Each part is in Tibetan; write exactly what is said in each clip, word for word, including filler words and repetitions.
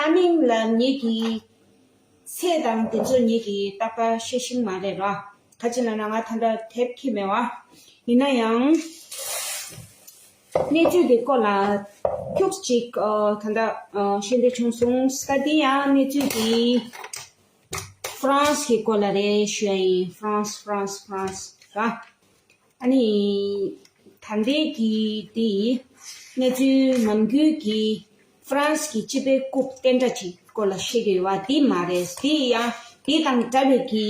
ཨ་མིང་ལ་ངེད་ཀྱི་ཚེས་དང་དེ་ཚོ་ངེད་ཀྱི་རྟག་པར་ཤེས་ཤིང་མ་རེད་ར། ག་ཅི་ལ་ན་ང་ད་ལྟ་དེབ་ཁྱི་མེད་བ། ཡིན་ན་ཡང་གནས་ཚུལ་དེ་སྐོར་ལ་ཁྱུག་ཅིག་ཨ་ད་ལྟ་ཨ་ཤེས་འདོད་བྱུང་སོང་། ད་དེ་ཡང་གནས་ཚུལ་དེ་ཧྥ་རན་སི་གི་སྐོར་ལ་རེད་ཞུ་ཡ་ཡིན། ཧྥ་རན་སི་ཧྥ་རན་སི་ཧྥ་རན་སི་ར། ཨ་ནི། ད་ལྟའི་གི་དེ་གནས་ཚུལ་ནམ་རྒྱུན་གྱི་ཧྥ་རན་སི་གི་སྤྱི་པའི་ལྐུགས་བསྟན་དགྲ་ཅིག་སྐོར་ལ་བཤད་ཀྱི་ཡོད་པ་དེ་མ་རེད། དེ་ཡང་དེ་དང་འདྲ་བའི་གི་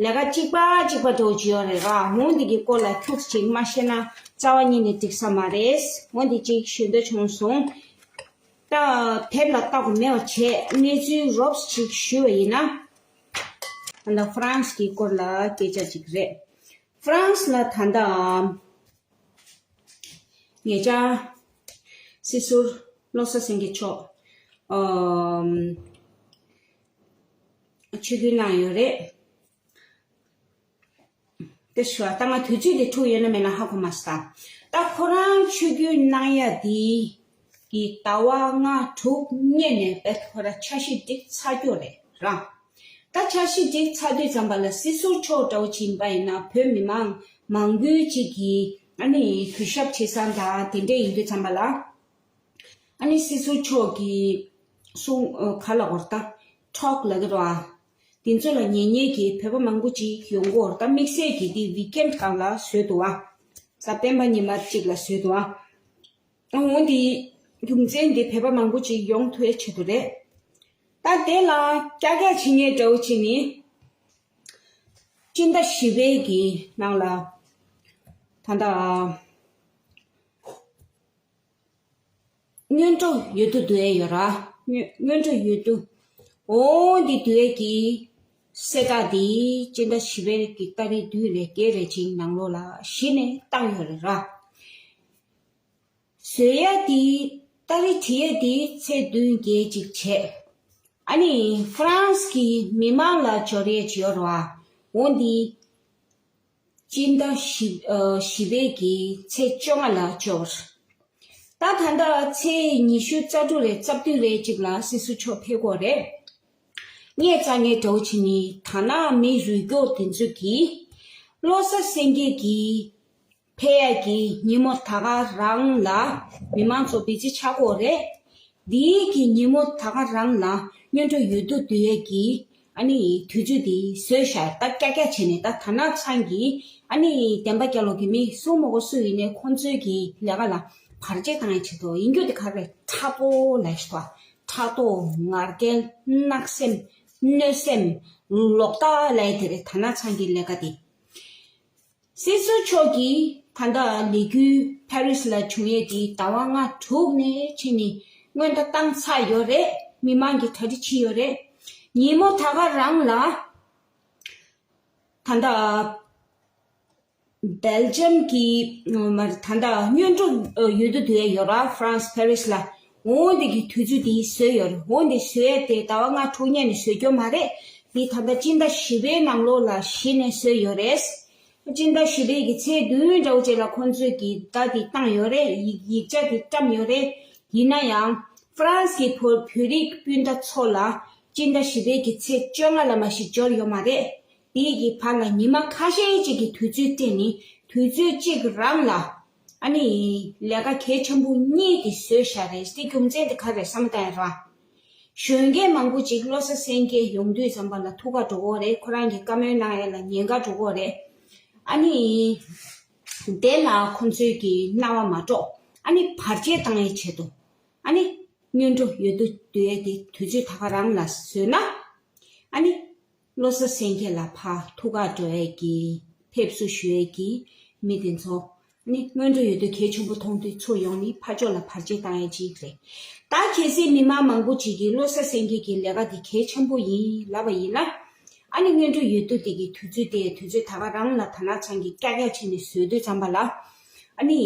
ལས་ཀ་གཅིག་པ་གཅིག་པ་འདྲ་བོ་ཅིག་ཡོད་རེད་ར། འོ་འདི་གི་སྐོར་ལ་ཁྱུག་ཅིག་མ་བཤད་ན་རྩ་བ་ཉིད་ནས་འགྲིག་ས་མ་རེད། འོ་འདི་ཅིག་ཞུ་འདོད་བྱུང་སོང་། ད་དེབ་ལ་བལྟ་དགོས་མེད་པ་བྱས་གནས་ཚུལ་རོབ་ཅིག་ཞུ་བ་ཡིན་ན། ད་ཧྥ་རན་སི་གི་སྐོར་ལ་སྐད་ཆ་ཅིག་རེད། ཧྥ་རན་སི་ལ་ད་ལྟ་ཉེ་ཆར་སྲིད་ཟུར་བློ་བཟང་སེང་གེ་མཆོག་ཨམ་ཆིབས་བསྒྱུར་གནང་ཡོད་རེད། དེ་ཞུ་བ་ད་ང་དུས་ཚོད་དེ་འཁྲུག་ཡོད་ན་མེད་ན་ཧ་གོ་མ་སོང་། ད་ཁོ་རང་ཆིབས་བསྒྱུར་གནང་ཡ་དེ་གི་ཟླ་བ་ལྔ་དྲུག་སྔོན་ནས་བེད་ཁོ་རང་འཆར་གཞི་སྒྲིག་ཚར་རྒྱུ་རེད་ར། ད་འཆར་གཞི་སྒྲིག་ཚར་དུས་ཙམ་པ་ལ་སྲིད་ཟུར་མཆོག་འདྲ་བོ་ཅིག་ཡིན་པ་ཡིན་ན་བོད་མི་མང་མང་པོའི་ཅིག་གིས་ཨ་ནི་གུས་ཞབས་བྱེད་ས་དང་དེ་འདྲས་ཡིན་དུས་ཙམ་པ་ལ་ཨ་ནི་སྲིད་ཟུར་མཆོག་གིས་གསུང་ཨ་ག་ལ་གོ་ར་ད་ཐོག་ལ་གི་ར་དེ་ཚོ་ལ་ཉན་ཉན་གྱི་བོད་པ་མང་པོ་ཅིག་ཡོང་གི་ཡོད་རེད། ད་དམིགས་བསལ་གྱི་དེ་ཝིག་ཨེན་སྒང་ལ་བཟོས་འདུག་བ། གཟའ་སྤེན་པ་ཉི་མ་གཅིག་ལ་བཟོས་འདུག་བ། འོ་འདི་རྒྱུ་མཚན་འདི་བོད་པ་མང་པོ་ཅིག་ཡོང་ཐུབ་ཡའི་ཆེད་དུ་རེད། ད་དེ་ལ་ཀྱག་ཀྱག་བྱེད་མཁན་འདྲ་བོ་ཅིག་ནི་སྤྱི་ཟླ་བཞི་པའི་གི་ནང་ལ་ད་ལྟ་སྔོན་འགྲོ་ཡོད་དུ་བསྡུ་ཡས་ཡོད་ར། སྔོན་སྔོན་འགྲོ་ཡོད་དུ་འོ་འདི་བསྡུ་ཡས་ཀྱི་གསལ་བསྒྲགས་འདི་སྤྱི་ཟླ་བཞི་པའི་གི་ཏ་རིག་བདུན་རེ་བརྒྱད་རེ་ཅིག་ནང་ལོགས་ལ་གཞི་ནས་བཏང་ཡོད་རེད་ར། བཟོ་ཡ་དེ་ཏ་རིག་བྲི་ཡ་དེ་ཚེས་བདུན་བརྒྱད་ཅིག་བྱས། ཨ་ནི་ཧྥ་རན་སི་གི་མི་མང་ལ་འབྱོར་ཡས་ཅིག་ཡོད་རེད་བ། འོ་འདི་སྤྱི་ཟླ་བཞི་ཨ་བཞི་པའི་གི་ཚེས་བཅོ་ལྔ་ལ་འབྱོར། ད་ད་ལྟ་ཚེས་ཉི་ཤུ་རྩ་དྲུག་རེད་རྩ་བདུན་རེད་ཅིག་ལ་སྲིད་ཟུར་མཆོག་ཕེབས་ཀྱི་ཡོད་རེད། ངས་རྩ་ངའི་འདྲ་བོ་བྱས་ནི་ད་ནང་མི་རུས་སྐྱོར་དེ་ཚོ་གིས་བློ་བཟང་སེང་གེ་གི་ཕེབས་ཡ་གི་ཉིན་མོ་ད་ག་རང་ལ་མི་མང་ཚོ་བི་ཛི་ཆགས་ཀྱི་ཡོད་རེད། འདིའི་གི་ཉིན་མོ་ད་ག་རང་ལ་སྔོན་འགྲོ་ཡོད་དུ་བསྡུ་ཡས་ཀྱི་ཨ་ནི་དུས་ཚོད་དེ་བཟོས་བཞག་ད་ཀྱག་ཀྱག་བྱས་ནས་ད་ད་ནང་ཚང་གི་ཨ་ནི་བདེན་པ་རྒྱལ་ལོ་གི་མི་སུ་མ་གོ་སུ་ཡིན་ནའི་ཁོང་ཚོའི་གི་ལས་ཀ་ལ་བར་ཆད་བཏང་ཡས་ཆེད་དུ་ཡིན་རྒྱུ་དེ་ག་རེ་ཕྲག་དོག་ལས་ཤི་ཐོག་ཕྲག་དོག་ངར་སྐད་བརྣག་སེམས་གནོད་སེམས་ལོག་ལྟ་ལས་དེ་རེད་ད་ནང་ཚང་གི་ལས་ཀ་དེ། སྲིད་ཟུར་མཆོག་གིས་ད་ལྟ་ལས་འགུལ་ཕ་རི་སི་ལ་བྱུང་ཡས་དེ་ཟླ་བ་ལྔ་དྲུག་ནས་ཕྱིན་ནས་སྔོན་བརྡ་བཏང་ཚར་ཡོད་རེད། མི་མང་གིས་གྲ་སྒྲིག་བྱས་ཡོད་རེད། ཉིན་མོ་ད་ག་རང་ལ་ད་ལྟ་སྦེལ་ཇམ་གྱི་མ་རེད་ད་ལྟ་སྔོན་འགྲོ་ཡོད་དུ་དུ་ཡས་ཡོད་ར་ཧྥ་རན་སི་ཕ་རི་སི་ལ། འོ་འདི་གི་དུས་ཚོད་དེ་བཟོས་ཡོད་རེད། འོ་འདི་བཟོས་ཡས་དེ་ཟླ་བ་ལྔ་དྲུག་སྔོན་ནས་བཟོས་རྒྱུ་མ་རེད། འདི་ད་ལྟ་སྤྱི་ཟླ་བཞི་པའི་ནང་ལོགས་ལ་གཞི་ནས་བཟོས་ཡོད་རེད། སྤྱི་ཟླ་བཞི་པའི་གི་ཚེས་བདུན་འདྲ་བོ་ཅིག་ལ་ཁོང་ཚོས་ཀྱི་བརྡ་དེ་བཏང་ཡོད་རེད། ཡིག་ཡིག་ཆ་དེ་བཀྲམ་ཡོད་རེད། ཡིན་ན་ཡང་ཧྥ་རན་སི་གི་བོད་བོད་རིགས་སྤུན་ཟླ་ཚོ་ལ་སྤྱི་ཟླ་བཞི་པའི་གི་ཚེས་བཅོ་ལྔ་ལ་མ་གཞི་འབྱོར་ཡོད་མ་རེད། དེའི་གི་བར་ལ་ཉི་མ་ཁ་ཤས་ཅིག་གི་དུས་ཚོད་སྤྲད་ནས་དུས་ཚོད་གཅིག་རང་ལ་ཨ་ནི་ལས་ཀ་གལ་ཆེན་པོ་གཉིས་དེ་བཟོས་བཞག་རེད། དེ་རྒྱུ་མཚན་དེ་ག་རེ་བསམ་བཏང་ཡ་ར། གཞོན་སྐྱེས་མང་པོ་ཅིག་བློ་བཟང་སེང་གེ་ཡོང་དུས་ཙམ་པ་ལ་ཐུགས་ཁ་འགྲོ་གི་རེད། ཁོ་རང་གི་བཀའ་མོལ་གནང་ཡ་ལ་ཉེན་ཁ་འགྲོ་གི་རེད། ཨ་ནི་དེ་ལ་ཁོང་ཚོའི་གི་སྣང་བ་མ་འགྲོ། ཨ་ནི་བར་ཆད་བཏང་ཡའི་ཆེད་དུ་ཨ་ནི་སྔོན་འགྲོ་ཡོད་དུ་སྡོད་ཡ་དེ་དུས་ཚོད་ད་ག་རང་ལ་བཟོས་ན་ཨ་ནི་བློ་བཟང་སེང་གེ་ལ་ཕར་ཐུགས་ཁ་འགྲོ་ཡས་ཀྱི་ཕེབས་བསུ་ཞུ་ཡས་ཀྱི་མི་དེ་ཚོ་ནི་སྔོན་འགྲོ་ཡོད་དུས་གལ་ཆེན་པོ་མཐོང་དུས་ཚུར་ཡོང་ནས་ཕར་ཕྱོགས་ལ་བར་ཆད་བཏང་ཡས་ཅིག་རེད། ད་གལ་སྲིད་མི་མང་མང་པོ་ཅིག་གིས་བློ་བཟང་སེང་གེ་གི་ལས་ཀ་འདི་གལ་ཆེན་པོ་ཡིན་ལབ་པ་ཡིན་ན། ཨ་ནི་སྔོན་འགྲོ་ཡོད་དུས་དེ་གི་དུས་ཚོད་དེ་དུས་ཚོད་ད་ག་རང་ལ་ད་ནང་ཚང་གི་ཀྱག་ཀྱག་བྱས་ནས་བཟོས་དུས་ཙམ་པ་ལ། ཨ་ནི་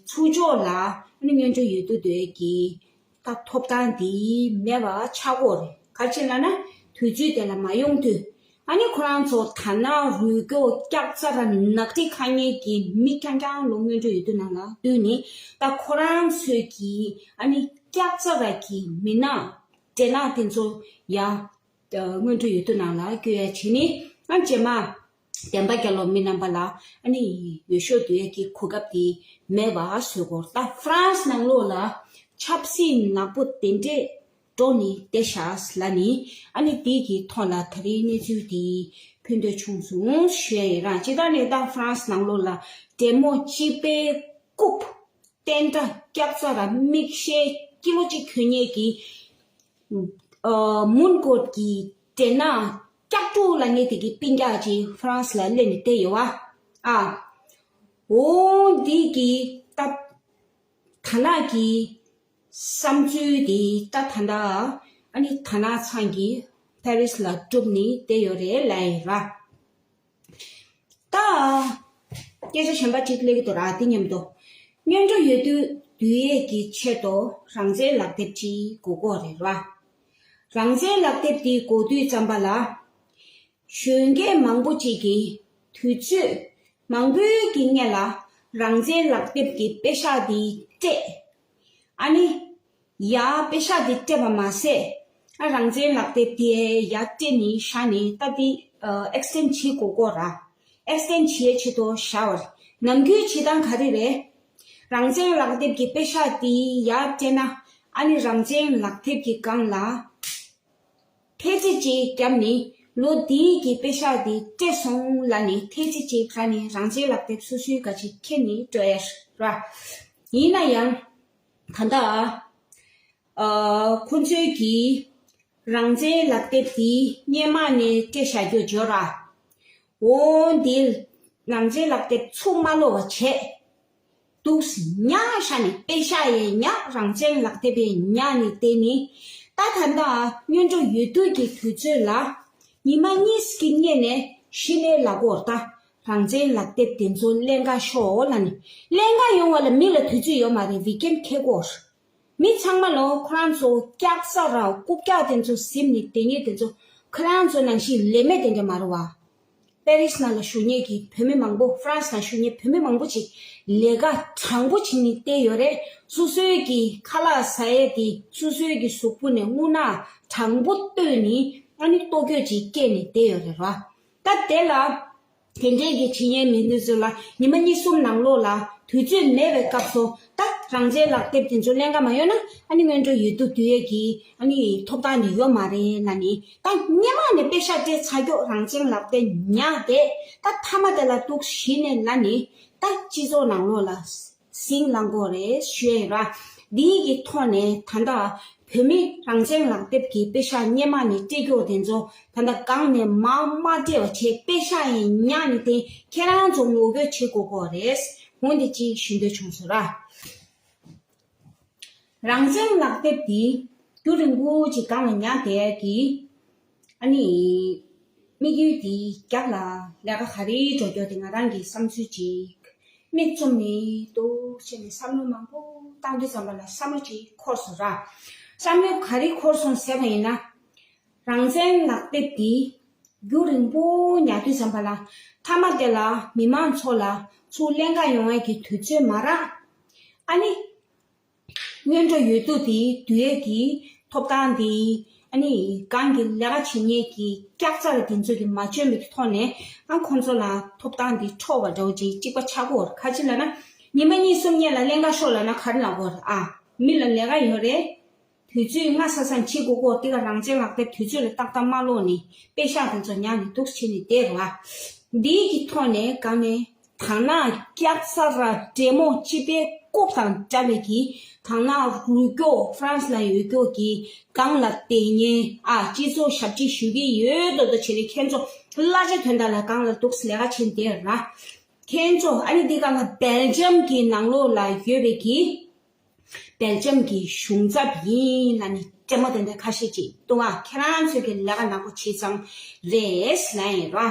ཚུར་ཕྱོགས་ལ་ཨ་ནི་སྔོན་འགྲོ་ཡོད་དུས་དེ་གི་ད་ཐོབ་ཐང་འདི་མེད་པ་ཆགས་ཀྱི་ཡོད་རེད། ག་རེ་བྱས་ལབ་ན་དུས་ཚོད་དེ་ལ་མ་ཡོང་དུས་ཨ་ནི་ཁོ་རང་ཚོ་ད་ནང་རུས་སྐྱོར་སྐྱག་རྫ་ར་ནག་ཐིག་ཁ་ཉེ་གི་མི་རྐྱང་རྐྱང་ལོ་སྔོན་འགྲོ་ཡོད་དུས་ནང་ལ་བསྡུས་ནས་ད་ཁོ་རང་ཚོས་ཀྱི་ཨ་ནི་སྐྱག་རྫ་ར་གི་མི་སྣ་ སྦྲེལ་ནག་དེ་ཚོ་ཡ། སྔོན་འགྲོ་ཡོད་དུ་ནང་ལ་བསྐྱོད་ཡ་བྱེད་ནི། ཨ་རྗེས་མ་བདེན་པ་རྒྱལ་ལོ་མི་རྣམ་པ་ལ་ཨ་ནི་འོས་ཤོག་བསྡུ་ཡ་གི་གོ་སྐབས་དེ་མེད་པ་བཟོ་དགོས། ད་ཧྥ་རན་སི་ནང་ལོགས་ལ་ཆབ་སྲིད་ནག་པོ་དེ་འདྲས་འགྲོ་ནི་བསྡད་ཤག་ལབ་ནི། ཨ་ནི་དེ་གི་ཐོག་ལ་ད་རེས་གནས་ཚུལ་དེ་ཕུལ་འདོད་བྱུང་སོང་ཞུ་ཡ་ཡིན། རང་སྤྱིར་བཏང་ནས་ད་ཧྥ་རན་སི་ནང་ལོགས་ལ་དྲེད་མོང་སྤྱི་པའི་རྐུབ་བསྟན་དགྲ་སྐྱག་རྫ་ར་མིག་ཤེལ་ཀི་ལོ་གཅིག་གྱོན་མཁན་གྱི་ཨ་མུན་གོད་ཀྱི་སྦྲེལ་ནག་སྐྱག་ཕྲུག་ལབ་མཁན་དེ་གི་སྤུན་ཀྱག་ཅིག་ཧྥ་རན་སི་ལ་སླེབས་ནས་བསྡད་ཡོད་པ། ཨ། འོ་འདི་གི་ད་དར་ནག་གི་བསམ་ཚུལ་དེ་ད་ད་ལྟ་ཨ་ནི་དར་ནག་ཚང་གིས་ཕ་རི་སི་ལ་སྒྲུབ་ནས་བསྡད་ཡོད་རེད་ལབ་ཡོད་ར། ད། སྐད་ཆ་གཞན་པ་གཅིག་སླེབས་ཀྱི་འདུག་ར། དེ་མཉམ་དུ། སྔོན་འགྲོ་ཡོད་དུ་བསྡུ་ཡས་ཀྱི་ཆེད་དུ་རང་བཙན་ལག་དེབ་ཅིག་དགོས་ཀྱི་རེད་ར། རང་བཙན་ལག་དེབ་དེ་དགོས་དུས་ཙམ་པ་ལ། གཞོན་སྐྱེས་མང་པོ་ཅིག་གིས་དུས་ཚོད་མང་པོའི་གི་སྔོན་ལ་རང་བཙན་ལག་དེབ་ཀྱི་པེ་ཤག་དེ་སྤྲད། ཨ་ནི། ཡ་པེ་ཤག་དེ་སྤྲད་པ་མ་ཟད། ཨ་རང་བཙན་ལག་དེབ་དེ་ཡ་སྤྲད་ནས་བཞག་ནས་ད་དེ་ཨེག་སི་ཅེན་ཇི་བྱེད་དགོས་ཀྱི་ར། ཨེག་སི་ཅེན་ཇི་བྱེད་ཡས་ཆེད་དུ་བཞག་པ་རེད། ནམ་རྒྱུན་བྱེད་སྟངས་ག་རེ་རེད། རང་བཙན་ལག་དེབ་ཀྱི་པེ་ཤག་དེ་ཡ་སྤྲད་ན། ཨ་ནི་རང་བཙན་ལག་དེབ་ཀྱི་སྒང་ལ་ཐེལ་ཙེ་གཅིག་བརྒྱབ་ནས་ལོ་འདིའི་གི་པེ་ཤག་དེ་སྤྲད་སོང་ལབ་ནས་ཐེལ་ཙེ་གཅིག་ཁ་ནས་རང་བཙན་ལག་དེབ་སོ་སོའི་ག་ཅིག་ཁྱེར་ནས་འགྲོ་ཡ་ར། ཡིན་ན་ཡང་། ད་ལྟ། ཨ། ཁོ་ཚོས་ཀྱིས་རང་བཙན་ལག་དེབ་དེ་སྔོན་མ་ནས་སྤྲད་བཞག་རྒྱུ་བརྗོད་ར། འོ་འདི་རང་བཙན་ལག་དེབ་ཚུར་མ་སློག་པ་བྱས། འདུག་སེ་ཉར་བཞག་ནས་པེ་ཤག་ཡང་ཉར། རང་བཙན་ལག་དེབ་ཡང་ཉར་ནས་བསྡད་ནི། ད་ད་ལྟ་སྔོན་འགྲོ་ཡོད་དུས་ཀྱི་དུས་ཚོད་ལ་ཉི་མ་གཉིས་ཀྱི་སྔོན་ནས་གཞི་ནས་ལབ་ཀྱི་ཡོད་རེད། ད་རང་བཙན་ལག་དེབ་དེ་ཚོ་ལེན་ག་ཤོག་ལབ་ནས། ལེན་ག་ཡོང་བ་ལ་མི་ལ་དུས་ཚོད་ཡོད་མ་རེད། ཝི་ཀེན་ཌི་འཁེལ་གྱི་ཡོད་རེད། མི་ཚང་མ་ལོ་ཁོ་རང་ཚོ་སྐྱག་རྫ་ར་རྐུབ་བཀྱག་དེ་ཚོ་ཟིན་ནས་བསྡད་མཁན་དེ་ཚོ་ཁོ་རང་ཚོ་ནང་བཞིན་ལས་མེད་དེ་འདྲ་མ་རེད་པ། པེ་རི་སི་ནང་ལ་བཞུགས་མཁན་གྱི་བོད་མི་མང་པོ། ཧྥ་རན་སི་ནང་བཞུགས་མཁན་བོད་མི་མང་པོ་ཅིག་ལས་ཀ་དྲང་པོ་བྱས་ནས་བསྡད་ཡོད་རེད། སོ་སོའི་གི་ཁ་ལག་ཟ་ཡས་དེ་སོ་སོའི་གི་གཟུགས་པོ་ནས་རྔུལ་ནག་དྲང་པོ་བཏོན་ནས་ཨ་ནི་ལྟོ་གོས་ཅིག་བཀལ་ནས་བསྡད་ཡོད་རེད་པ། ད་དེ་ལ། དེ་འདྲའི་གི་བྱེད་ཉན་མི་འདི་ཚོ་ལ་ཉི་མ་གཉིས་གསུམ་ནང་ལོགས་ལ་དུས་ཚོད་མེད་པའི་སྐབས་སུ་ད་རང་བཙན་ལག་དེབ་དེ་ཚོ་ལེན་ག་མ་ཡོང་ན། ཨ་ནི་སྔོན་འགྲོ་ཡོད་དུ་བསྡུ་ཡས་ཀྱི་ཨ་ནི་ཐོབ་ཐང་དེ་ཡོད་མ་རེད་ལབ་ནི། ད་སྔོན་མ་ནས་པེ་ཤག་སྤྲད་ཚར་རྒྱུ་རང་བཙན་ལག་དེབ་ཉར་བསྡད། ད་མཐའ་མ་དེ་ལ་འདུག་གཞི་ནས་ལབ་ནི། ད་སྤྱི་ཚོགས་ནང་ལོགས་ལ་ཟིང་ལངས་ཀྱི་ཡོད་རེད་ཞུ་ཡ་ཡིན་ར། འདིའི་གི་ཐོག་ནས་ད་ལྟ་བོད་མི་རང་བཙན་ལག་དེབ་ཀྱི་པེ་ཤག་སྔོན་མ་ནས་སྤྲད་རྒྱུ་དེ་ཚོ་ད་ལྟ་གང་ནས་མར་མ་སྤྲད་པ་བྱས། པེ་ཤག་ཡང་ཉར་ནས་དེ་ཁྱེད་རང་ཚོ་ངོ་རྒོལ་བྱེད་དགོས་ཀྱི་ཡོད་རེད། འོ་འདི་གཅིག་ཞུ་འདོད་བྱུང་སོང་ར། རང་བཙན་ལག་དེབ་འདི་རྒྱུན་རིང་པོ་ཅིག་སྒང་ལ་ཉར་བསྡད་ཀྱི། ཨ་ནི། དམིགས་ཡུལ་འདི་རྒྱབ་ལ་ལས་ཀ་ག་རེ་འགྲོ་རྒྱུ་དེ་ང་རང་གི་བསམ་ཚུལ་ཅིག་མིག་བཙུམ་ནས་འདུག་བྱས་ནས་བསམ་བློ་མང་པོ་བཏང་དུས་ཙམ་པ་ལ་བསམ་བློ་ཅིག་འཁོར་སོང་ར། བསམ་བློ་ག་རེ་འཁོར་སོང་ཟེར་བ་ཡིན་ན། རང་བཙན་ལག་དེབ་འདི་རྒྱུན་རིང་པོ་ཉར་དུས་ཙམ་པ་ལ། མཐའ་མ་དེ་ལ་མི་མང་ཚོ་ལ་ཚུར་ལེན་ག་ཡོང་ཡས་ཀྱི་དུས་ཚོད་མ་རག་ཨ་ནི། སྔོན་འགྲོ་ཡོད་དུ་དེ་བསྡུ་ཡས་ཀྱི་ཐོབ་ཐང་དེ། ཨ་ནི་གང་གི་ལས་ཀ་བྱེད་མཁན་གྱི་སྐྱག་རྫ་ར་དེ་ཚོ་གིས་མ་འཇོན་པའི་ཐོག་ནས། ཨ་ཁོང་ཚོ་ལ་ཐོབ་ཐང་དེ་འཕྲོག་པ་འདྲ་བོ་ཅིག་གཅིག་པ་ཆགས་ཀྱི་ཡོད་རེད། ག་ཅི་ལབ་ན། ཉི་མ་གཉིས་གསུམ་སྔོན་ལ་ལེན་ག་ཤོག་ལབ་ན་ག་རེ་ལབ་ཀྱི་ཡོད་རེད། ཨ། མི་ལ་ལས་ཀ་ཡོད་རེད། དུས་ཚོད་སྔ་ས་སང་བྱེད་དགོས་ཀྱི་ཡོད། དེ་ག་རང་བཙན་ལག་དེབ་དུས་ཚོད་ལ་ཏག་ཏག་མ་ཀློག་ནས་པེ་ཤག་དེ་ཚོ་ཉར་ནས་འདུག་བྱས་ནས་བསྡད་རེད་བ། འདིའི་གི་ཐོག་ནས་གང་ནས། དར་ནག་སྐྱག་རྫ་ར་འདྲེ་མོ་སྤྱི་པའི་རྐུབ་དང་འདྲ་བའི་གི་དར་ནག་རུལ་སྐྱོ་ཧྥ་རན་སི་ལ་ཡོད་སྐྱོ་གི་སྒང་ལ་བསྡད་མཁན། ཨ། སྤྱི་ཚོགས་ཞབས་ཕྱི་ཞུ་གི་ཡོད་མདོག་མདོག་བྱས་ནས་ཁྱེད་ཚོ་གླ་ཆ་དོན་དག་ལ་སྒང་ལ་འདུག་ལས་ཀ་བྱེད་བསྡད་ར། ཁྱེད་ཚོ། ཨ་ནི་འདི་སྒང་ལ་སྦེལ་ཇམ་གི་ནང་ལོགས་ལ་ཡོད་པའི་གི་སྦེལ་ཇམ་གྱི་གཞུང་ཚབ་ཡིན་ལབ་ནས་འདྲེ་མོ་དེ་འདྲ་ཁ་ཤས་ཅིག་འདུག་ཨ། ཁྱེད་རང་ཚོས་ཀྱི་ལས་ཀ་ནག་པོ་བྱས་ཙང་རེད་ལབ་ཡིན་རོ།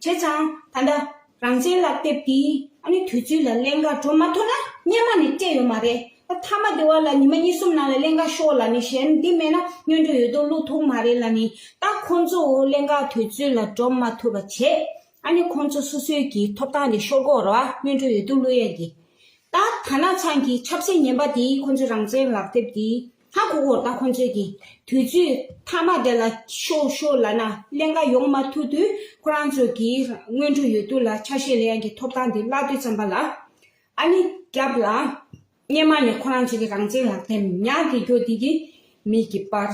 བྱས་ཙང་ད་ལྟ་རང་བཙན་ལག་དེབ་འདི་ཨ་ནི་དུས་ཚོད་ལ་ལེན་ག་འགྲོ་མ་ཐུབ་ན། སྔོན་མ་ནས་སྤྲད་ཡོད་མ་རེད། ད་མཐའ་མ་དེ་བ་ལ་ཉི་མ་གཉིས་གསུམ་ནང་ལ་ལེན་ག་ཤོག་ལབ་ནས། གཞན་འདི་མེད་ན་སྔོན་འགྲོ་ཡོད་དུ་བླུག་ཐུབ་མ་རེད་ལབ་ནས། ད་ཁོང་ཚོ་ལེན་ག་དུས་ཚོད་ལ་འགྲོ་མ་ཐུབ་པ་བྱས། ཨ་ནི་ཁོང་ཚོ་སོ་སོའི་གི་ཐོབ་ཐང་དེ་ཤོར་གྱི་ཡོད་རེད་བ། སྔོན་འགྲོ་ཡོད་དུ་བླུག་ཡས་ཀྱི། ད་དར་ནག་ཚང་གི་ཆབ་སྲིད་ངན་པ་དེས་ཁོང་ཚོའི་རང་བཙན་ལག་དེབ་དེ་ ཧ་གོ་གོ། ད་ཁོང་ཚོས་ཀྱི་དུས་ཚོད་མཐའ་མ་དེ་ལ་ཤོག་ཤོག་ལབ་ན་ཀླན་ཀ་ཡོང་མ་ཐུབ་དུས་ཁོ་རང་ཚོ་གི་སྔོན་འགྲོ་ཡོད་དུས་ལ་ཆ་ཤས་ལེན་ཡག་གི་ཐོབ་ཐང་དེ་བརླག་དུས་ཙམ་པ་ལ། ཨ་ནི་རྒྱབ་ལ་སྔོན་མ་ནས་ཁོ་རང་ཚོ་གི་རང་བཙན་ལག་དེབ་ཉར་གི་རྒྱུ་དེ་གི་མི་གི་པར།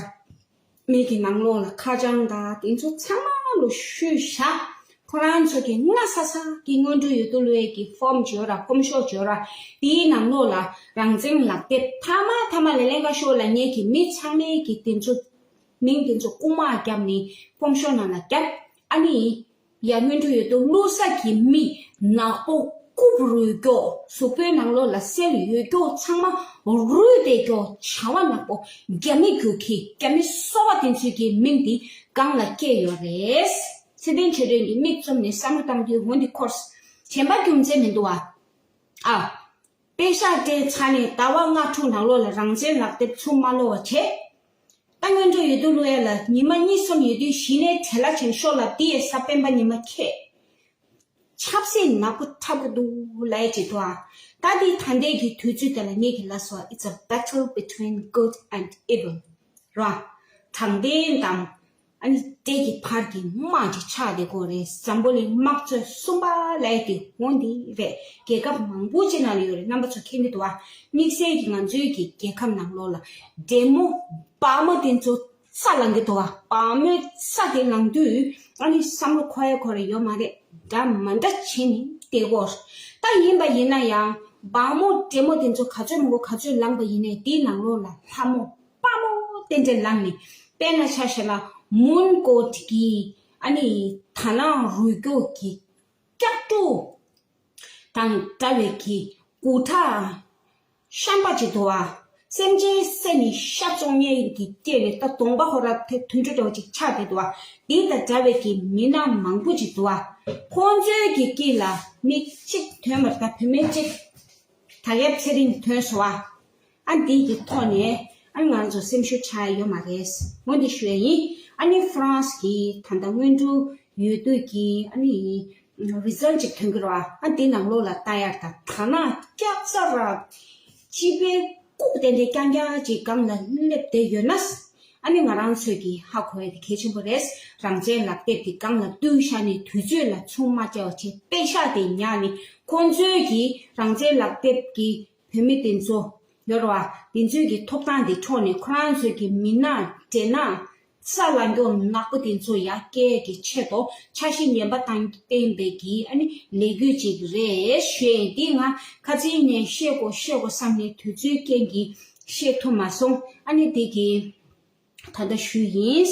མི་གི་ནང་ལོགས་ལ་ཁ་བྱང་དང་དེ་ཚོ་ཚང་མ་ལོ་བཤུས་བཞག་ཁོ་རང་ཚོ་གི་སྔ་ས་ས་གི་སྔོན་འགྲོ་ཡོད་དུ་ལོས་ཀྱི་ཕོམ་བྱོས་ར་ཕོམ་ཤོག་བྱོས་ར། དེའི་ནང་ལོགས་ལ་རང་བཙན་ལག་དེབ་མཐའ་མ་མཐའ་མ་ལས་ཀླན་ཀ་ཤོག་ལ་ངེད་ཀྱི་མི་ཚང་མའི་གི་དེ་ཚོ་མིང་དེ་ཚོ་རྐུ་མ་བརྒྱབ་ནས་ཕོམ་ཤོག་ནང་ལ་བརྒྱབ། ཨ་ནི་ཡ་སྔོན་འགྲོ་ཡོད་དུ་བླུག་ས་གི་མི་ནག་པོ་རྐུབ་རུས་སྐྱོ་གཟུགས་པོའི་ནང་ལོགས་ལ་སེལ་ཡོད་སྐྱོ་ཚང་མ་རུས་དེ་སྐྱོ་བྱ་བ་ནག་པོ་རྒྱ་མི་རྒྱུག་ཁྱི་རྒྱ་མི་སོ་བ་དེ་ཚོའི་གི་མིང་དེ་སྒང་ལ་སྐྱེས་ཡོད་རེད། ཚེ་བརྟན་ཆོས་སྒྲོན་གྱིས་མིག་བཙུམ་ནས་བསམ་བློ་བཏང་དུས་འོ་འདི་འཁོར། གཞན་པ་རྒྱུ་མཚན་མི་འདུག་ཨ། ཨ། པེ་ཤག་སྤྲད་ཚར་ནས་ཟླ་བ་ལྔ་དྲུག་ནང་ལོགས་ལ་རང་བཙན་ལག་དེབ་ཚུར་མ་སློག་པ་བྱས། ད་སྔོན་འགྲོ་ཡོད་དུ་ལོས་ལ་ཉི་མ་གཉིས་གསུམ་ཡོད་དུས་གཞི་ནས་བྲེལ་ལ་ཆེན་ཤོག་ལ་དེ་ཡི་ས་སྤེན་པ་ཉི་མ་ཁེ། ཆབ་སྲིད་ནག་པོ་འཁྲབ་གི་འདུག་ལབ་ཡ་ཅིག་འདུག་ཨ། ད་འདི་ད་ལྟའི་གི་དུས་ཚོད་དེ་ལ་ངེད་ཀྱི་ལ་སོ། It's a battle between good and evil. ར། དྲང་བདེན་དང་ཨ་ནི་བདེ་གི་བར་གྱི་དམག་ཅིག་ཆགས་བསྡད་ཀྱི་ཡོད་རེད། འཛམ་བུ་གླིང་དམག་ཚོད་གསུམ་པ་ལབ་ཡ་དེ་འོ་འདི་རེད། རྒྱལ་ཁབ་མང་པོ་ཅིག་ནང་ལ་ཡོད་རེད། རྣམ་པ་ཚོ་མཁྱེན་གྱི་འདུག་ཨ། དམིགས་བསལ་གྱི་ང་ཚོའི་གི་རྒྱལ་ཁབ་ནང་ལོགས་ལ་འདྲེ་མོ་བག་མོ་དེ་ཚོ་རྩ་ལངས་ཀྱི་འདུག་ཨ། བག་མོའི་རྩ་དེ་ལངས་དུས་ཨ་ནི་བསམ་བློ་འཁོར་ཡ་འཁོར་ཡ་ཡོད་མ་རེད། འདྲ་མ་འདྲ་བྱས་ནས་བསྡད་ཀྱི་ཡོད་རེད། ད་ཡིན་པ་ཡིན་ན་ཡང་བག་མོ་འདྲེ་མོ་དེ་ཚོ་ག་ཚོད་མང་པོ་ག་ཚོད་ལངས་པ་ཡིན་ནའི་དེའི་ནང་ལོགས་ལ་ལྷ་མོ་དཔའ་མོ་རྟེན་འབྲེལ་ལངས་ནས། དཔེར་ན་ཆ་བཞག་ན་མུན་གོ་ཊི་གི་ཨ་ནི་དར་ནག་རུས་སྐྱོ་གི་སྐྱག་ཕྲུག་དང་འདྲ་བའི་གི་དགུ་ཁྲག་ཤན་པ་ཅིག་འདུག་ཨ། སེམས་ཅན་བསད་ནས་ཤ་བཙོང་མཁན་གྱི་སྐད་ནས་ད་གདོང་པ་ཁོ་ར་དེ་དུད་འགྲོ་འདྲ་བ་ཅིག་ཆགས་བསྡད་འདུག་ཨ། འདི་དང་འདྲ་བའི་གི་མི་སྣ་མང་པོ་ཅིག་འདུག་ཨ། ཁོང་ཚོའི་གི་དཀྱིལ་ལ་མི་གཅིག་ཐོན་མ་རེད། ད་བུད་མེད་གཅིག་ད་གའི་ཚེ་རིང་ཐོན་སོང་བ། ཨ་འདི་གི་ཐོག་ནས་ཨ་ང་ཚོ་སེམས་ཤུགས་ཆག་ཡ་ཡོད་མ་རེད། འོ་འདི་ཞུ་ཡ་ཡིན། ཨ་ནི་ཧྥ་རན་སི་གི་ད་ལྟ་སྔོན་འགྲོ་ཡོད་དུས་ཀྱི་ཨ་ནི་རི་ཛལ་ཅིག་ཐོན་གི་རེད་བ། ཨ་འདི་ནང་ལོགས་ལ་ལྟ་ཡ་ད་དར་ནག་སྐྱག་རྫ་ར་སྤྱི་པའི་ལྐུགས་ཏན་ཏན་རྐྱང་རྐྱང་ཅིག་སྒང་ལ་སླེབས་བསྡད་ཡོད་ན། ཨ་ནི་ང་རང་ཚོས་ཀྱི་ཧ་གོ་ཡ་དེ་གལ་ཆེན་པོ་རེད། རང་བཙན་ལག་དེབ་དེ་སྒང་ལ་བཏུས་བཞག་ནས་དུས་ཚོད་ལ་ཚུར་མ་བཅར་བ་བྱས་པེ་ཤག་དེ་ཉར་ནས་ཁོང་ཚོའི་གི་རང་བཙན་ལག་དེབ་ཀྱི་བུད་མེད་དེ་ཚོ་ཡོད་རེད་བ། དེ་ཚོའི་གི་ཐོབ་ཐང་དེ་འཕྲོག་ནས་ཁོ་རང་ཚོའི་གི་མི་སྣ་འདྲེ་ནག་ས་ལ་མགྱོགས་ནག་པོ་དེ་ཚོ་ཡར་སྐྱེལ་གི་ཆེད་དུ་འཆར་གཞི་ངན་པ་བཏང་བསྟན་པའི་གི་ཨ་ནི་ལས་འགུལ་ཅིག་རེད་ཞུ་ཡ་ཡིན། འདི་ང་ཁ་སང་ནས་བཤད་དགོས་བཤད་དགོས་བསམ་ནས་དུས་ཚོད་རྐྱེན་གྱིས་བཤད་ཐུབ་མ་སོང་། ཨ་ནི་དེ་གི་ད་ལྟ་ཞུས་ཡིན།